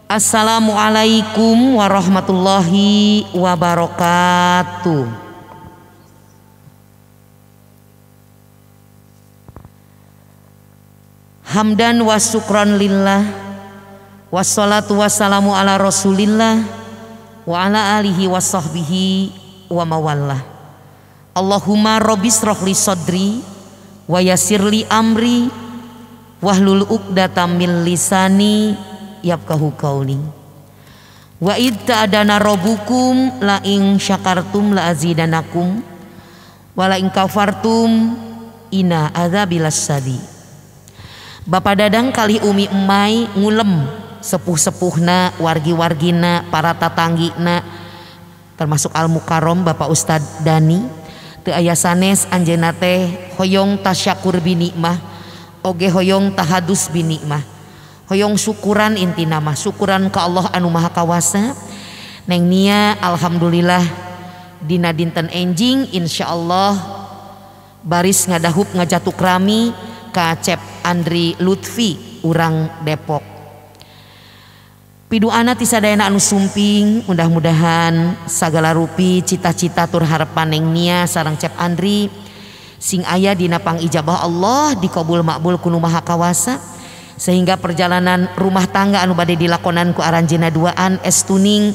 Assalamualaikum warahmatullahi wabarakatuh. Hamdan wa syukran lillah, wassalatu wassalamu ala rasulillah wa ala alihi wa sahbihi wa mawallah. Allahumma rabbi shrah li sadri wa yassir li amri wahlul 'uqdatam min lisani yafqahu qauli. Wa id ta'adana rabbukum la in syakartum la azidanakum wa la in kafartum inna adzabi lasyadid. Bapak Dadang kali Umi Emai ngulem sepuh-sepuhna, wargi-wargina, para tatanggina, termasuk Al Mukarrom Bapak Ustad Dani. Teu aya sanes anjeunna teh hoyong tasyakur bi nikmah, oge hoyong tahadus bi nikmah. Hoyong syukuran intina mah, syukuran ka Allah anu Maha Kawasa. Neng Nia alhamdulillah dina dinten enjing insyaallah baris ngadahup ngajatuk rami ka Cep Andri Lutfi urang Depok. Piduana ti sadayana anu sumping, mudah-mudahan sagala rupi cita-cita tur harepan Neng Nia sareng Cep Andri sing aya dina pangijabah Allah, dikabul makbul ku Nu Maha Kawasa, sehingga perjalanan rumah tangga anu bade dilakonan ku aranjeunna duaan estuning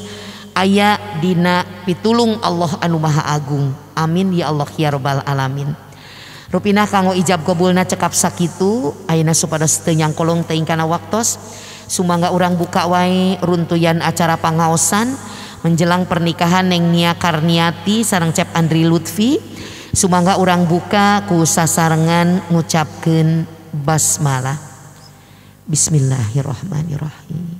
aya dina pitulung Allah anu Maha Agung. Amin ya Allah ya Rabbal alamin. Rupina kanggo ijab kabulna cekap sakitu ayeuna supados teu nyangkolong teuing kana waktos. Sumangga urang buka wae runtuyan acara pangaosan menjelang pernikahan Neng Nia Karniati sareng Cep Andri Lutfi. Sumangga urang buka ku sasarengan ngucapkeun basmalah. Bismillahirrahmanirrahim.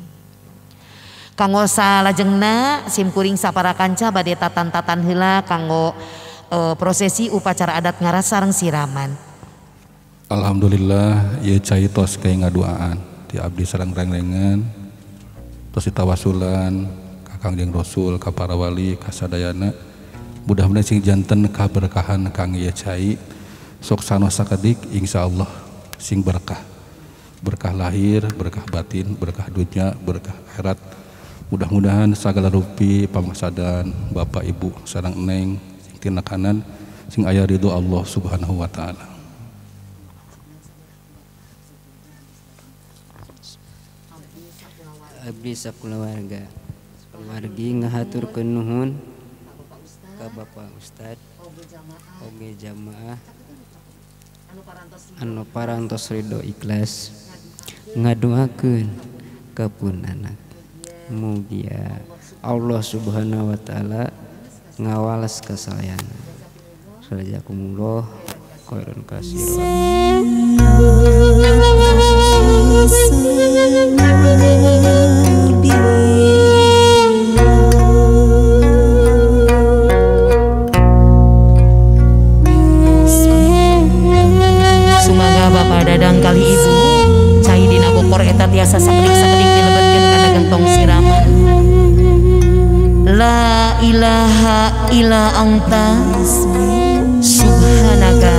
Kanggo salajengna simkuring sapara kanca bade tatan-tatan heula kanggo prosesi upacara adat ngaras sareng siraman. Alhamdulillah ieu cai tos kae ngaduaan ti abdi sareng rengrengan tos ditawasulan ka Kangjeng Rasul ka para wali ka sadayana. Mudah-mudahan sing janten kaberkahan kang ieu cai sok sanos sakedik insyaallah sing berkah. Berkah lahir, berkah batin, berkah dunia, berkah akhirat. Mudah-mudahan sagala rupi pangsadan Bapak Ibu sareng neng sing tinakanan sing aya ridho Allah Subhanahu wa taala. Abdi sakulawarga keluargi ngahaturkeun nuhun ka Bapak Ustad oge jamaah anu parantos ridho ikhlas ngadoakeun ka pun anak. Mugia Allah Subhanahu wa taala ngawales kasalayana. Jazakumullah khairan katsiran. Sumangga Bapak Dadang kali Ibu cai dina bokor eta tiasa sakedik-sakedik dilebetkeun kana gentong siraman. La ilaha illa anta subhanaka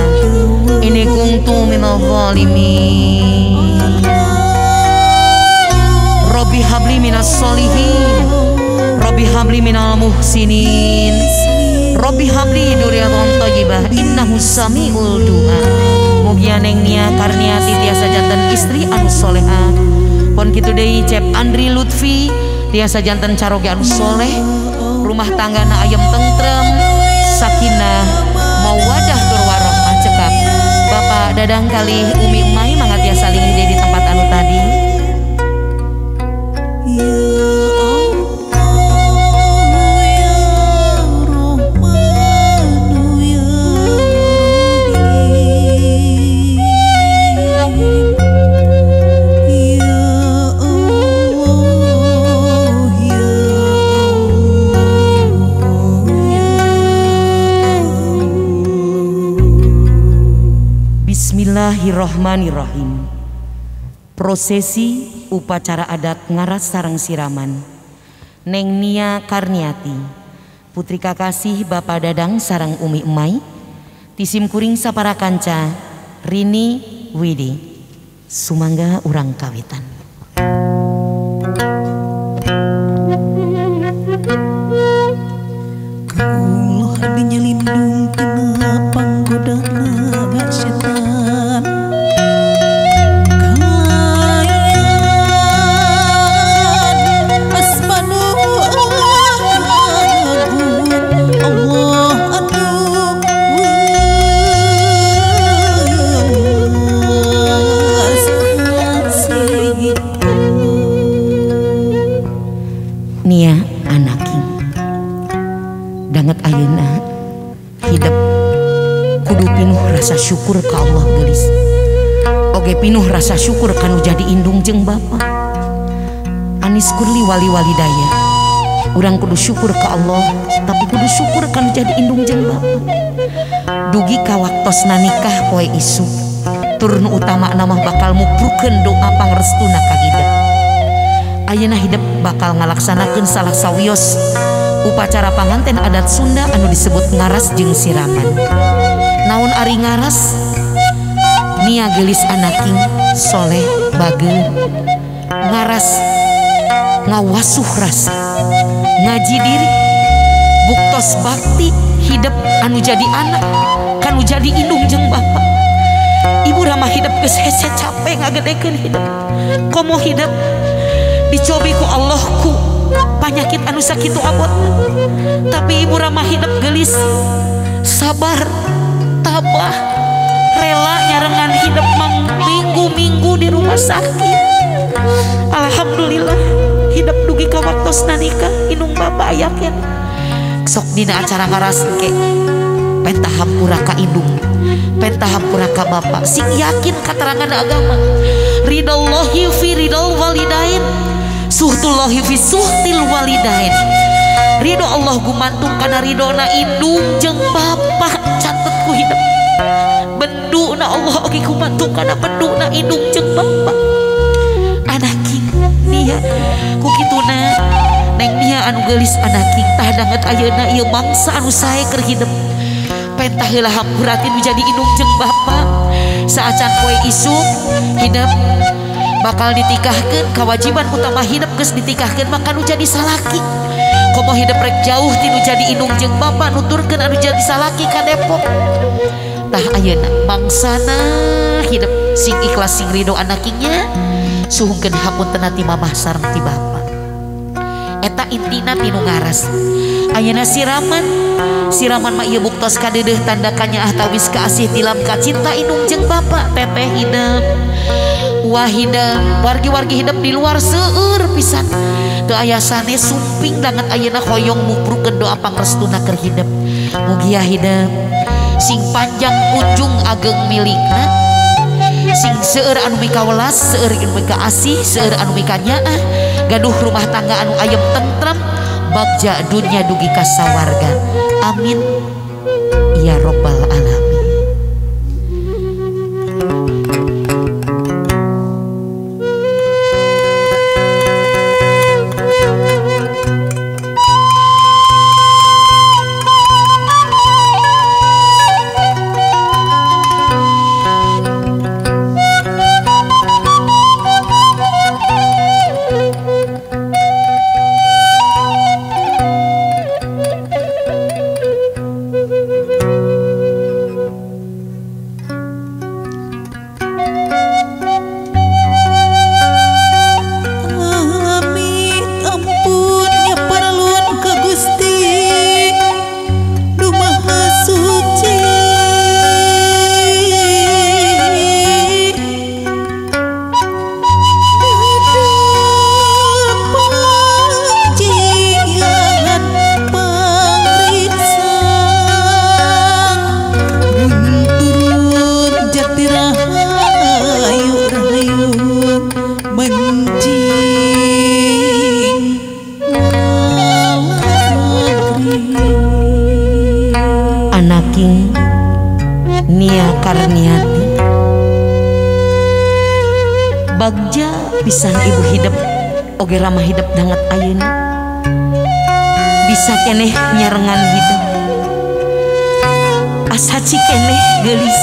inni kuntu minadh dhalimin. Rabbi habli minas sholihin, Rabbi habli minal muhsinin, Rabbi habli dzurriyyatan thayyibah innahu samiul du'a. Mugia Neng Nia Karniati tiasa janten istri anu soleha. Pon kitu deui Cep Andri Lutfi tiasa janten caroge anu soleh, rumah tanggana ayem tentrem, sakinah mawadah tur warohmah cekap. Bapak Dadang kali Umi Emai mangga tiasa linggih di tempat anu tadi. Bismillahirrohmanirrohim. Prosesi upacara adat ngaras sareng siraman Neng Nia Karniati putri kakasih Bapak Dadang sareng Umi Emai tisim kuring sapara kanca Rini Widi. Sumangga urang kawitan. Nia anaking danget ayeuna hidup kudu pinuh rasa syukur ka Allah geulis. Oge pinuh rasa syukur kanu jadi indung jeung bapa. Anis kurli wali-wali daya. Urang kudu syukur ka Allah, tapi kudu syukur kanu jadi indung jeung bapa. Dugi ka waktosna nikah poe isuk. Tur nu utama mah bakal muprukeun doa pangrestuna ka hidup. Ayeuna hidup bakal ngalaksanakeun salah sawios upacara panganten adat Sunda anu disebut ngaras jeung siraman. Naon ari ngaras? Nia geulis anaking soleh bageur. Ngaras ngawasuh rasa, ngaji diri, buktos bakti hidup anu jadi anak, kanu jadi indung jeung bapa. Ibu ramah hidup geus hese capek ngagedekeun hidup. Komo hidup dicobi ku Allah ku panyakit anu sakitu abotna. Tapi ibu ramah hidup gelis, sabar, tabah, rela nyarengan hidup minggu-minggu di rumah sakit. Alhamdulillah hidup dugi ka waktosna nikah indung bapa aya keneh. Sok dina acara ngaras ke penta hampura ka indung, penta hampura ka bapa. Sing yakin katerangan agama. Ridallahi fi ridal walidain, suhtullahi fi suhtil walidain. Ridho Allah gumantung kana ridona indung jeung bapa. Catet ku hidup benduna Allah oge gumantung kana benduna indung jeung bapa. Anaking nia ku kituna neng nia anu geulis anaking tah danget ayeuna ieu mangsa anu sae keur hidup. Pentah heula hampura ti nu jadi indung jeung bapa. Saacan poe isuk hidup bakal ditikahkeun, kewajiban utama hidup geus ditikahkeun maka nu jadi salaki. Komo hidup rek jauh ti nu jadi indung jeung bapa nuturkeun anu jadi salaki ka Depok. Tah ayeuna mangsana hidup sing ikhlas sing ridho anakingnya, suhungkeun hapunten ti mamah sareng ti bapa. Eta intina tinu ngaras. Ayeuna siraman, siraman mah ieu buktos kadeudeuh tanda kanyaah tawis kaasih tilam kacinta indung jeung bapa. Teteh hidup, wah hidup, wargi-wargi hidup di luar seueur pisan. Teu aya sanes sumping danget ayeuna hoyong muprukeun doa pangrestuna keur hidup. Mugia hidup sing panjang ujung ageng milikna, sing seueur anu mikawelas, seueur anu mikaasih, seueur anu mikanyaah, gaduh rumah tangga anu ayem tentrem, bagja dunya dugi ka sawarga. Amin ya robbal alamin. Anaking Nia Karniati, bagja pisan ibu hidup oge ramah hidup danget ayeuna, bisa keneh nyarengan hidup, asaci keneh geulis.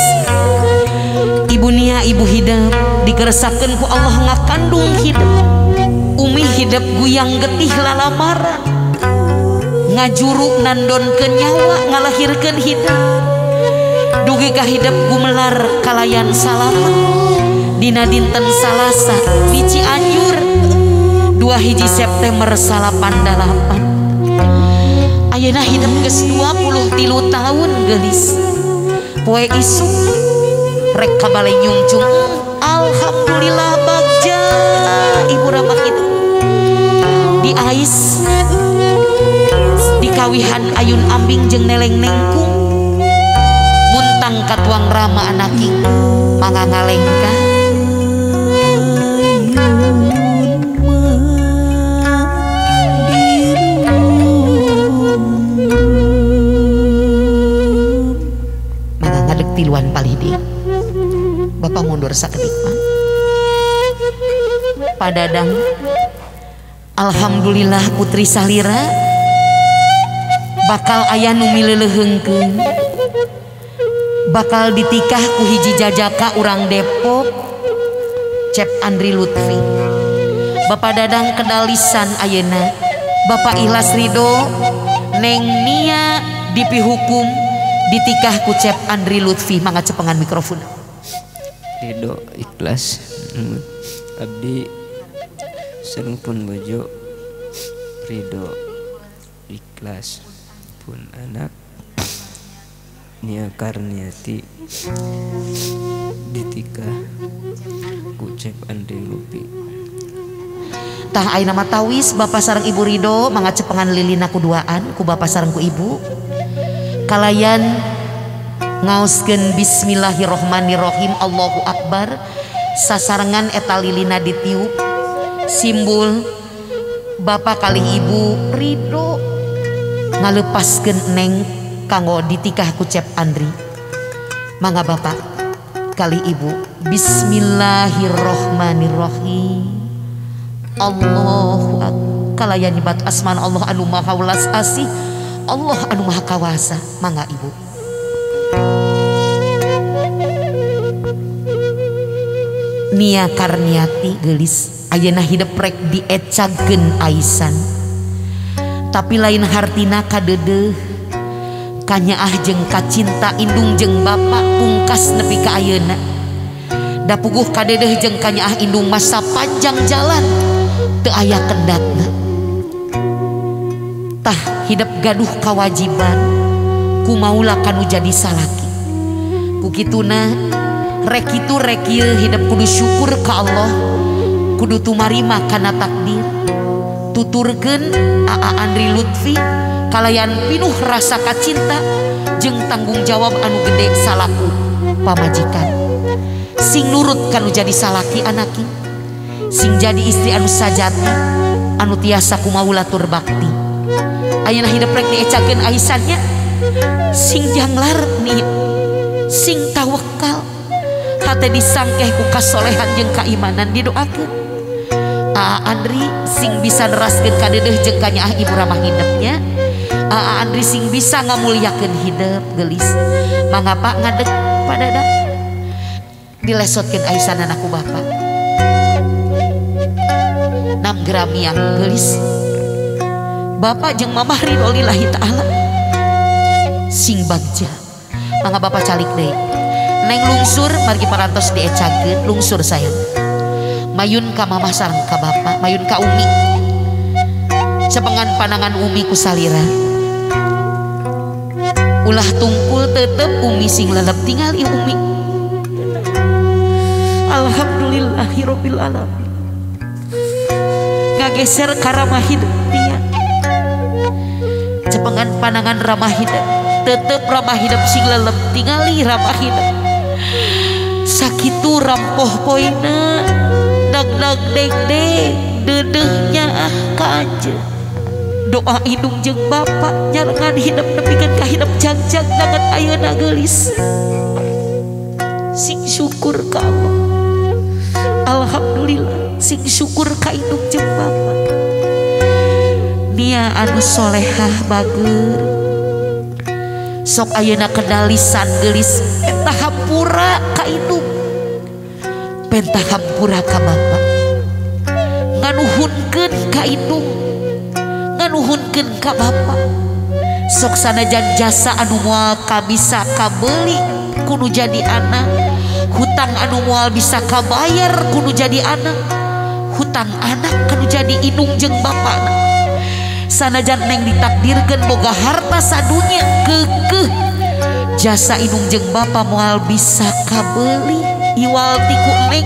Ibu Nia ibu hidup dikeresakeun ku Allah ngakandung hidup. Umi hidup guyang getih lalamara, ngajuru nandonkeun nyawa ngalahirkeun hidup. Dugi ka hidup gumelar kalayan salama dina dinten Salasa di Cianjur 2 September 88. Ayeuna hidup geus 23 tahun geulis. Poe isuk rek ka bale nyungcung, alhamdulillah bagja ibu ramah hidup di ais ayun ambing jeung neleng nengkung muntang katuang rama anaking mangga ngalengkah. Mangga ngadeg tiluan palih deui. Bapak mundur sakedik mah. Padadang alhamdulillah putri salira bakal aya nu mileuleheungkeun, bakal ditikah ku hiji jajaka urang Depok Cep Andri Lutfi. Bapak Dadang kedalisan ayeuna Bapak ikhlas ridho Neng Nia dipihukum ditikah ku Cep Andri Lutfi. Mangga cepengan mikrofon. Ridho ikhlas abdi sareng pun bojo, ridho ikhlas pun anak Nia Karniati ditikah ku Cep Andri Lutfi. Tah ayeuna mah tawis bapak sareng ibu ridho mangga cepengan lilina kuduaan ku bapak sareng ku ibu kalayan ngaoskeun bismillahirrohmanirrohim Allahu akbar sasarengan eta lilina ditiup simbol bapak kali ibu ridho ngalepaskeun neng kanggo ditikah ku Cep Andri. Mangga bapak kali ibu bismillahirrohmanirrohim Allahu akbar kalayan nyebat asman Allah anu maha welas asih Allah anu maha kawasa. Mangga ibu. Nia Karniati geulis ayeuna hidep rek diecagkeun aisan tapi lain hartina kadeudeuh kanyaah jeung kacinta indung jeung bapak pungkas nepi ka ayeuna da puguh kadeudeuh jeung kanyaah indung masa panjang jalan teu aya kendatna. Tah hidep gaduh kawajiban kumaula kanu jadi salaki ku kituna rek kitu rek ieu hidep kudu syukur ka Allah kudu tumarima kana takdir. Tuturkeun Aa Andri Lutfi kalayan pinuh rasa kacinta jeung tanggung jawab anu gede salaku pamajikan. Sing nurut kanu jadi salaki anaki, sing jadi istri anu sajati anu tiasa kumaula tur bakti. Ayeuna hidep rek diecakeun aisannya sing janglar nih sing tawakal hate disangkeh ku kasolehan jeung kaimanan didoakeun. Aa Andri sing bisa neraskeun kadeudeuh jeung kanyaah ibu ramah hidepnya. Aa Andri sing bisa ngamuliakeun hidep geulis. Mangga pak ngadeg padadak dilesotkeun aisanana ku bapak 6 gram yang geulis. Bapak jeung mamah ridho lillahi ta'ala sing bagja. Mangga bapak calik deui. Neng lungsur margi parantos diecakeun lungsur sayang. Mayun ka mamah sareng ka bapak, mayun ka umi. Cepengan panangan umi ku salira. Ulah tungkul tetep umi sing lelep tingali umi. Alhamdulillahirabbil alamin. Ngageser ka ramah hidup dia. Cepengan panangan ramah hidup, tetep ramah hidup sing lelep tingali ramah hidup. Sakitu rampoh poina dag-dag deg-deg dedehnya ah ka anjeun. Doa indung jeung bapak nyarengan hidup nepikeun ka hidup jagjag danget ayeuna geulis. Sing syukur ka Allah. Alhamdulillah sing syukur ka indung jeung bapak. Nia anu solehah bager. Sok ayeuna kedalisan geulis eta hampura ka indung. Penta hampura ka bapak. Nganuhunkeun ka indung, nganuhunkeun ka bapak. Sok sanajan jasa anu moal kabisa kabeuli kudu jadi anak, hutang anu moal bisa kabayar kudu jadi anak, hutang anak kudu jadi indung jeung bapakna. Sanajan neng ditakdirkeun boga harta sadunya keukeuh jasa indung jeung bapa moal bisa kabeuli iwal tiku neng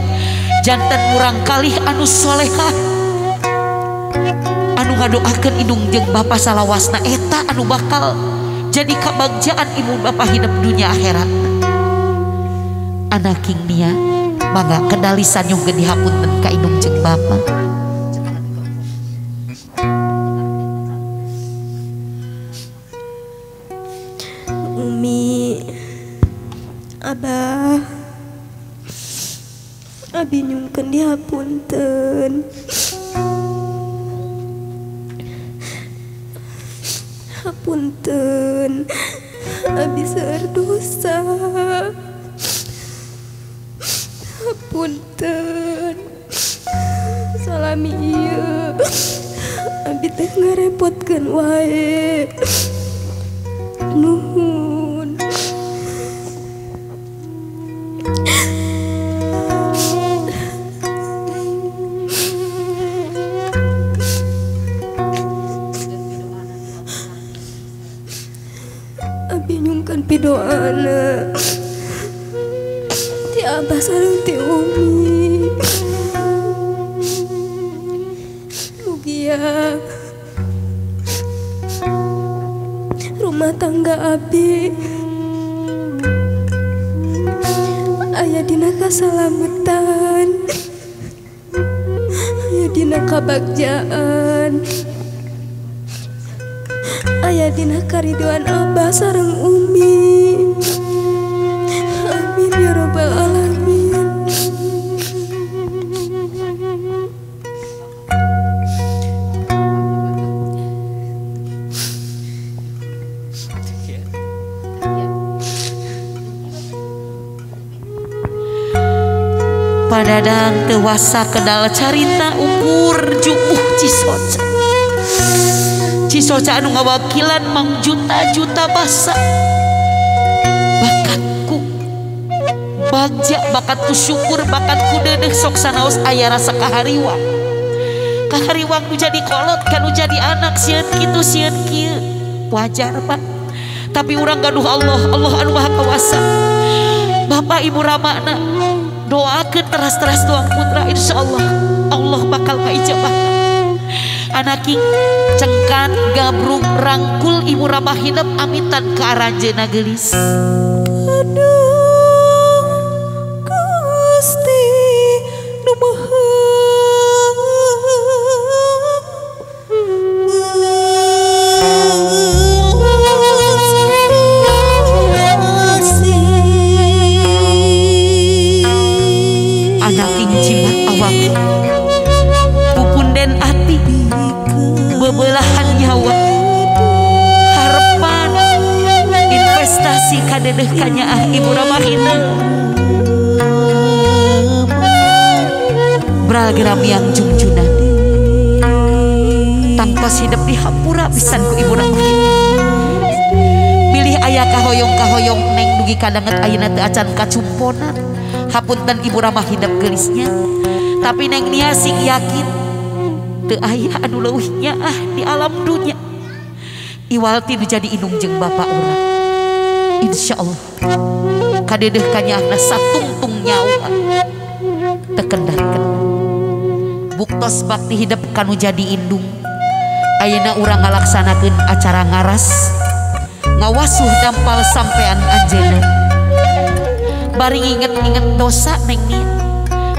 jantan murang kalih anu solehah anu ngadoakeun indung jeung bapa salawasna eta anu bakal jadi kabagjaan ibu bapa hidup dunia akhirat. Anak king Nia mangga kendali sanyungkeun dihapunten ka indung jeung bapa. Umi, Abah, abi nyungkeun dihapunten. Hapunten, abi seueur dosa. Hapunten, salami ieu abi teh ngarepotkeun wae. Nuhun. Abi nyungkeun pidoana ti abah sareng ti umi. Mugia rumah tangga abi aya dina kasalametan, aya dina kabagjaan, aya dina kariduan abah sareng umi. Amin ya robbal alamin. Padadang tewasa kedal carita ukur jupuh Cisoca. Cisoca anu ngawakilan mang juta-juta basa. Bakatku bagja, bakatku syukur, bakatku dedeh sok sanaos aya rasa kahariwang. Kahariwang nu jadi kolot kan nu jadi anak sieun kitu sieun kieu. Wajar Pak. Tapi urang gaduh Allah, Allah anu Maha Kawasa. Bapak Ibu ramana doakeun teras-teras doang putra, insyaallah Allah bakal kaijabah. Anaki cengkan gabrung rangkul ibu ramah hinep amitan ke aranjeuna geulis. Aduh Gusti nu maha pupunden ati bebelahan nyawa harapan investasi kadedeh kanyaah ibu ramahina bragram yang jungjunan tangtos hidup dihampura pisan ku ibu ramahina milih aya kahoyong-kahoyong neng dugi kadanget ayeuna teu acan kacumponan. Hapunten ibu ramah hidup geulisnya, tapi neng Nia sing yakin teu aya anu leuwih nyaah di alam dunya iwal ti nu jadi indung jeung bapa urang. Insyaallah kadedeh kanyaahna satungtung nyawa teu kendarkeun. Buktos bakti hidup kanu jadi indung. Ayeuna urang ngalaksanakeun acara ngaras ngawasuh dampal sampean anjeunna. Bari inget-inget dosa neng Nia.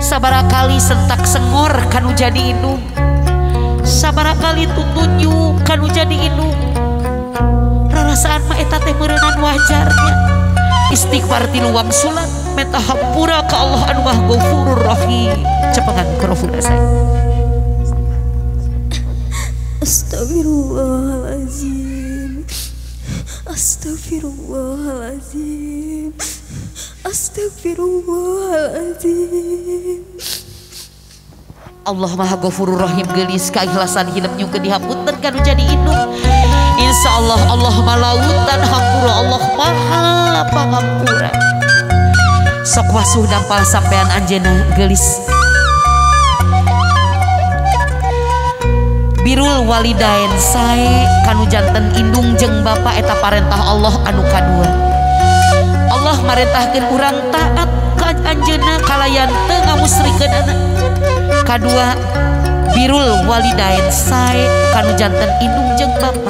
Sabara kali sentak sengor kanu jadi indung, sabara kali tutunjuk kanu jadi indung. Rarasaan mah eta teh meureunan wajarnya. Istighfar tilu wangsulan menta hampura ka Allah anu Maha Ghafurur Rahim. Cepengan krofuna saya. Astagfirullahalazim. Astagfirullahalazim. Astagfirullahaladzim. Allah Maha Ghafurur Rahim geulis keikhlasan hidup nyungkeun dihapunten kanu jadi indung. Insyaallah Allah malautan hampura, Allah Maha Pangampura. Sok wasuh dampal sampean anjeunna geulis. Birul walidain sae kanu janten indung jeung bapa eta parentah Allah anu kadua. Allah marentahkeun urang taat ka anjeunna kalayan teu ngamusrikeun anak. Kadua Birul walidain sae kanu janten indung jeung bapa.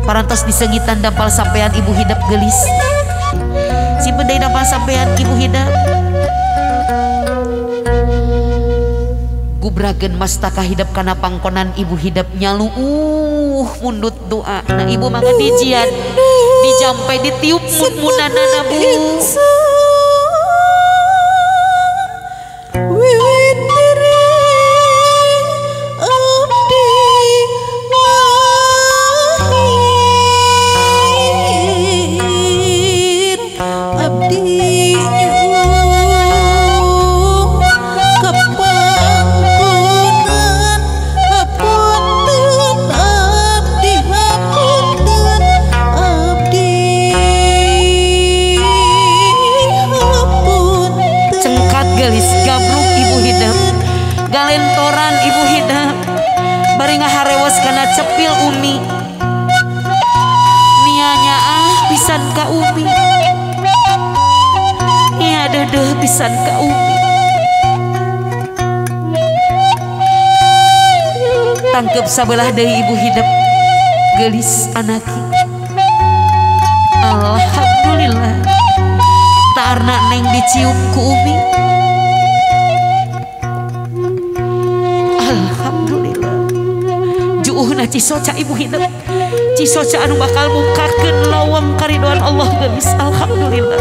Parantos disengitan dampal sampean ibu hidep gelis. Simpen deui dampal sampean ibu hidep. Gubragen mastaka hidep kana pangkonan ibu hidep nyaluuh mundut doa. Nah ibu mangga dijian dijampe ditiup mun-munanana bu. Galentoran ibu hidep bari ngaharewos kana cepil umi. Nianya ah pisan ka umi. Nia deudeuh pisan ka umi. Tangkep sabelah deui ibu hidep geulis anaki. Alhamdulillah taarna neng dicium ku umi. Alhamdulillah juuhna cisoca ibu hidep. Cisoca anu bakal mukakeun lawang karidoan Allah geulis. Alhamdulillah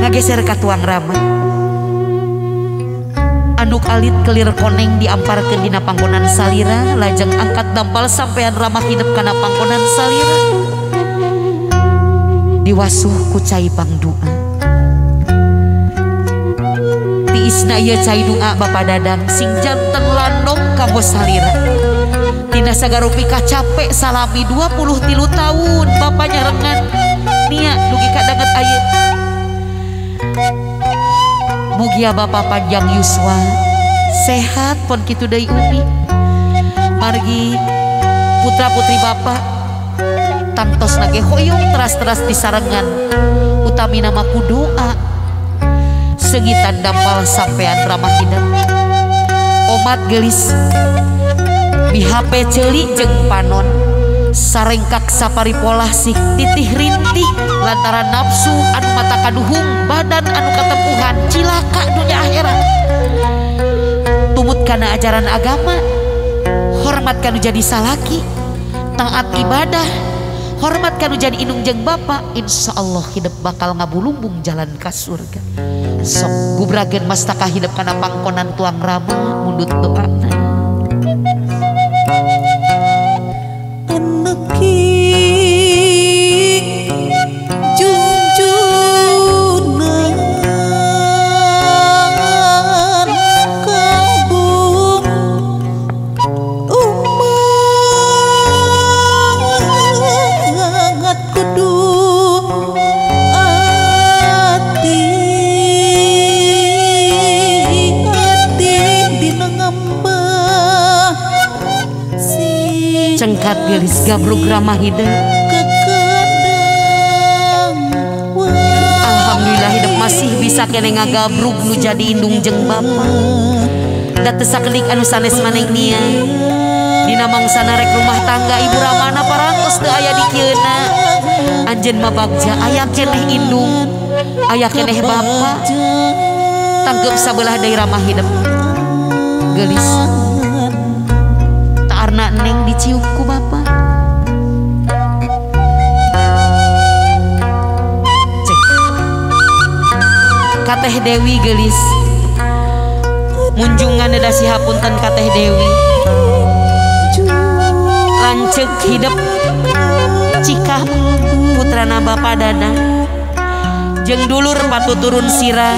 ngageser ka tuang rama. Anduk alit kelir koneng diamparkeun dina panggonan salira. Lajeng angkat dampal sampean ramah hidep kana panggonan salira. Diwasuh ku cai pangdua. Tiisna ieu cai doa Bapak Dadang sing janten landong kanggo salira. Dina sagarupi kacape salami 23 tahun Bapak nyarengan nia dugi ka danget ayeuna. Mugia Bapak panjang yuswa sehat pon kitu deui umi. Margi putra putri Bapak tangtos nage hoyong teras-teras disarengan utamina mah ku doa. Sengitan dampal sampean ramah hidep. Omat gelis mihape ceuli jeung panon sarengkak saparipolah sih titih rintih lantaran nafsu anu mata kaduhung badan anu katempuhan cilaka dunia akhirat. Tumut kana ajaran agama, hormat kanu jadi salaki, taat ibadah, hormat kanu jadi indung jeung bapa, insyaallah hidup bakal ngabulumbung jalan ka surga. Sok gubragen mastaka hidup kana pangkonan tuang rama mundut doana. Anaki junjunan kabung umat kudu ati ati dina ngambah Cengkat gelis gabruk ramah hidup. Alhamdulillah hidup masih bisa kene ngagabruk nu jadi indung jeung bapa. Da teu sakedik anu sanes maneh nia. Dina mangsana rek rumah tangga ibu ramana parantos teu aya di kieuna. Anjeun mah bagja aya keneh indung, aya keneh bapa. Tangkep sabelah deui ramah hidup. Gelis taarna neng dicium ku bapa. Cek Kateh Dewi gelis munjungan da sihapunten Kateh Dewi. Lanceuk hidep cikah putrana Bapa Dadang jeung dulur patuturun sirah.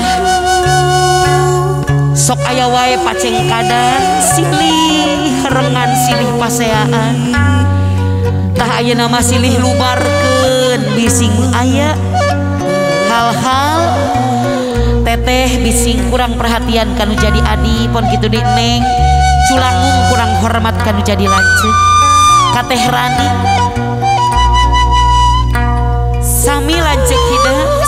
Sok aya wae pacengkadan silih rengan silih paseaan. Tah ayeuna mah silih lubarkeun bising aya hal-hal teteh bising kurang perhatian kanu jadi adi pon kitu deui neng culangung kurang hormat kanu jadi lanceuk. Kateh Rani sami lanceuk hideung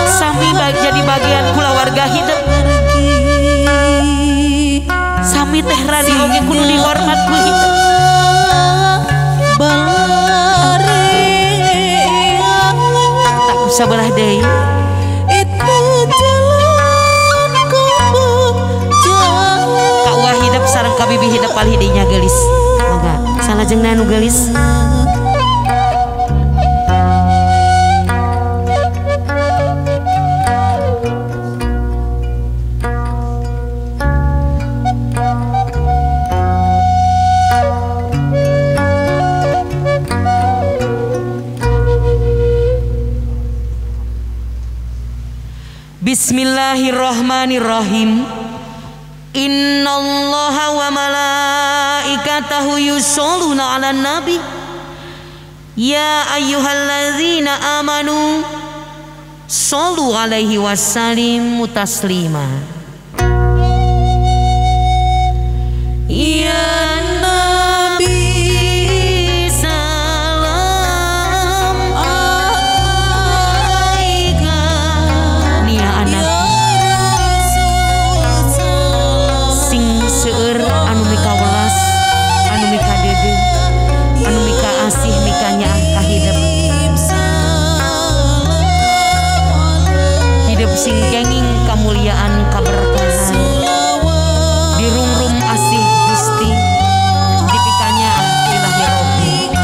sami jadi bagian kulawarga hidup. oge kudu dihormat ku hidup. Tak sabelah deui. Ka uwa hidep sareng ka bibi hidep palih dinya geulis. Mangga salajengna nu geulis. Bismillahirrahmanirrahim. Innallaha wa malaikatahu yusholluna 'alan nabi. Ya ayyuhalladzina amanu shollu 'alaihi wasallimu taslima. Ya Nabi salam alaika. Nia anak sing seueur anu mikawelas, anu mikadeudeuh, anu mikaasih, mikanyaah ka hidep. Hidep sing kenging kamuliaan kaberkahan. Dirungrum asih Gusti dipikanyaah ilahi Rabbi.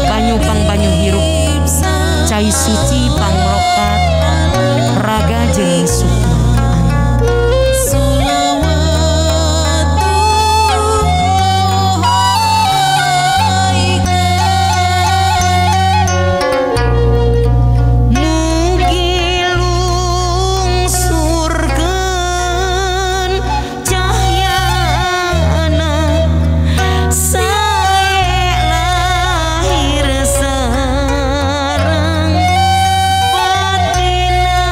Banyu pang banyu hirup, cai suci pangrokat, raga jeung syukur. Mugi lungsurkeun cahyana sae lahir sareng batina,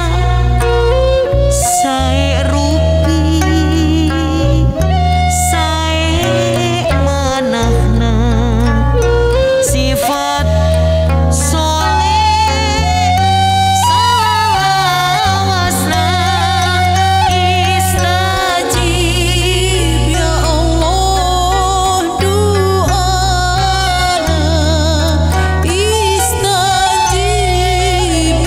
sae rupi sae manahna, sifat soleh salawasna. Istajib ya Allah doana, istajib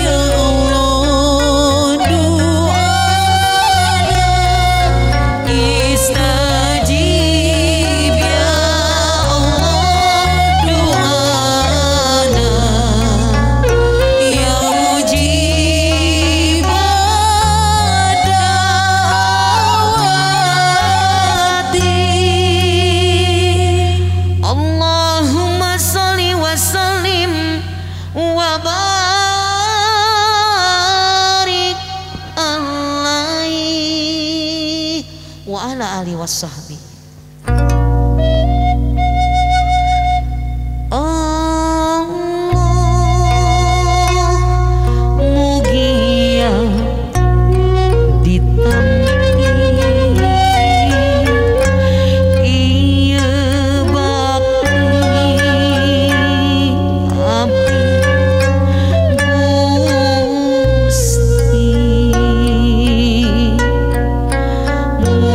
ya Allah doana, Istajib ya Allah doana, ya mujib da'wati. Allahumma sholli wa sallim wa barik alaihi wa ala alihi wasahbi. Allah mugia ditampi ieu bakti abdi Gusti. Mung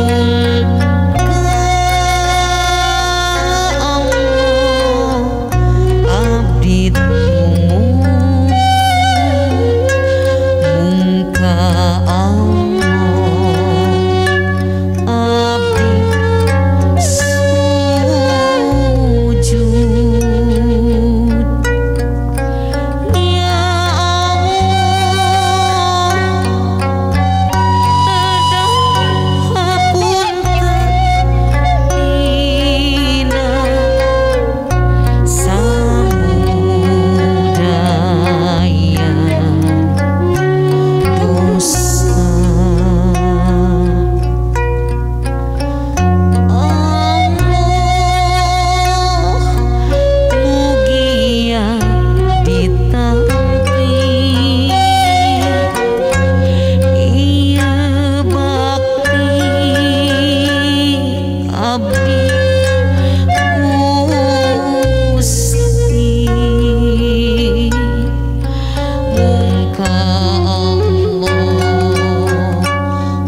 ka Allah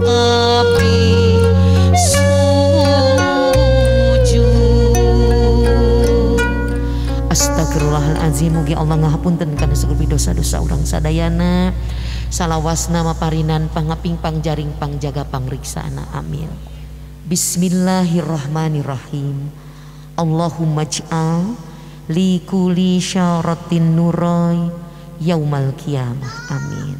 abdi sujud. Astagfirullahalazim, mugi Allah ngahapunten kana sagala dosa-dosa urang sadayana. Salawasna maparinan pangaping pangjaring pangjaga pangriksana, amin. Bismillahirrahmanirrahim. Allahumma ij'al li kulli syaratin nurai yaumal qiyamah, amin.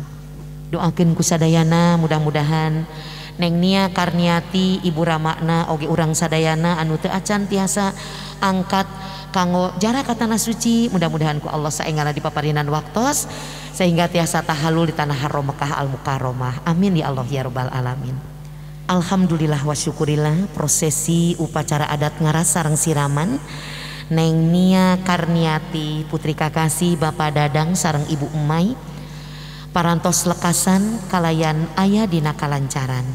Doakeun ku sadayana mudah-mudahan Neng Nia Karniati Ibu Ramakna oge urang sadayana anu teu acan tiasa angkat kanggo jarak ka tanah suci, mudah-mudahan ku Allah saenggalna dipaparinan waktos sehingga tiasa tahalul di tanah haram Mekah Al Mukarramah, amin ya Allah ya rabbal alamin. Alhamdulillah wa syukurillah prosesi upacara adat ngaras sareng siraman Neng Nia Karniati putri kakasih Bapak Dadang sareng Ibu Emai parantos lekasan kalayan aya dina kalancaran.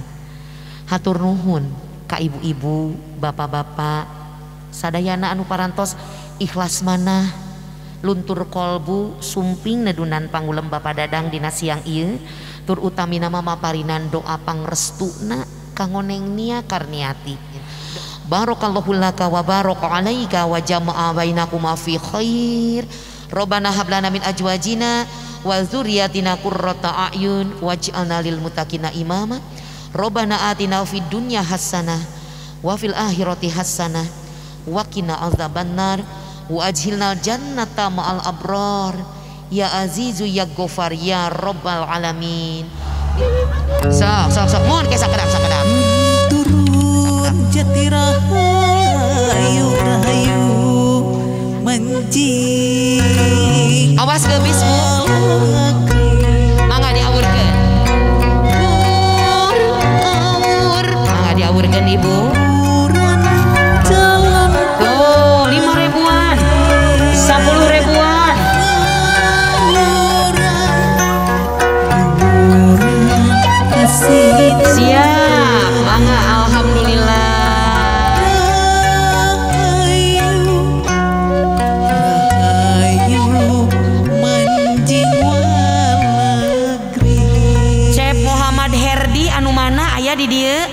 Hatur nuhun ka ibu-ibu, bapak-bapak sadayana anu parantos ikhlas manah luntur kolbu sumping nedunan pangulem Bapak Dadang dina siang ieu, tur utamina mamaparinan doa pangrestuna kanggo Neng Nia Karniati. Barakallahu laka wa baraka alaika wa jama'a bainakuma fi khair. Rabbana hab lana min azwajina wa dzurriyyatina qurrata a'yun waj'alna lil muttaqina imama. Rabbana atina fid dunya hasanah wa fil akhirati hasanah wa qina adzabannar wa ajhilnal jannata ma'al abrar ya azizu ya ghafar ya rabbal alamin. Sok sok sok mun ke sakedap sakedap. Turun jati rahayu rahayu mancing. Awas geus Bu. Mangga diawurkeun. Awur. Mangga diawurkeun Ibu. Tuh, 5 ribuan. 10 ribuan. Siap, mangga alhamdulillah. Cep Muhammad Herdi anu mana aya di dieu?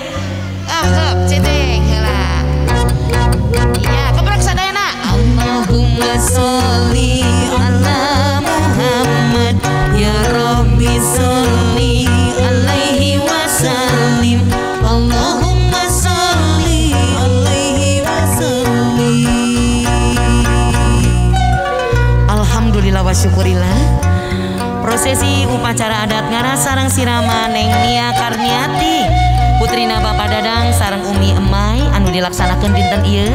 Ah, ceteng heula. Iya, keprok sadayana. Allahumma sholli ala Muhammad ya Rabbi sholli alaihi wasallim. Allahumma sholli alaihi wasallim. Alhamdulillah wa syukurillah. Prosesi upacara adat ngaras sareng siraman Neng Nia Karniati putrina Bapak Dadang sareng Umi Emai anu dilaksanakeun dinten ieu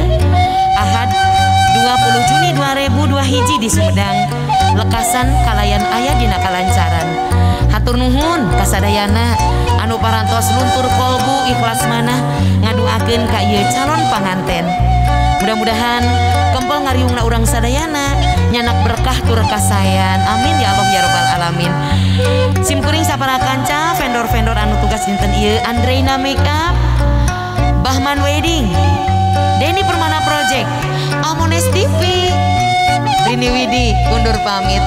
Ahad 20 Juni 2002 di Sumedang lekasan kalayan aya dina kalancaran. Hatur nuhun kasadayana anu parantos luntur kolbu ikhlas manah ngaduakeun ka ieu calon panganten. Mudah-mudahan kempel ngariungna urang sadayana nyanak berkah tur kasayan, amin ya Allah ya rabbal alamin. Simkuring sapara kanca vendor-vendor anu tugas dinten ieu Andreina Makeup, Bahman Wedding, Denny Permana Project, Amones TV, Rini Widi undur pamit.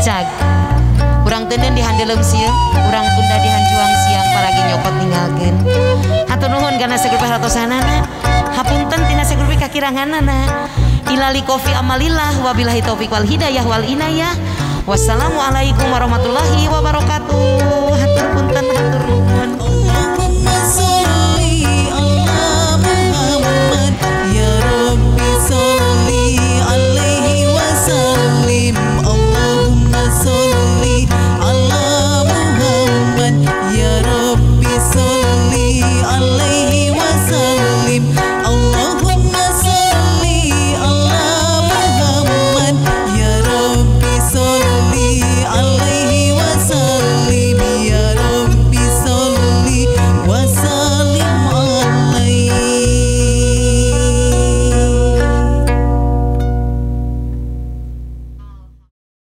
Cag urang teuneun di handelem sieun, urang tunda di hanjuang siang paragi nyokot ninggalkeun. Hatur nuhun kana sagrupi hartosanana, hapunten tina sagrupi kakiranganana. Ilali kofi amalillah wabillahi taufik wal hidayah wal inayah. Wassalamualaikum warahmatullahi wabarakatuh.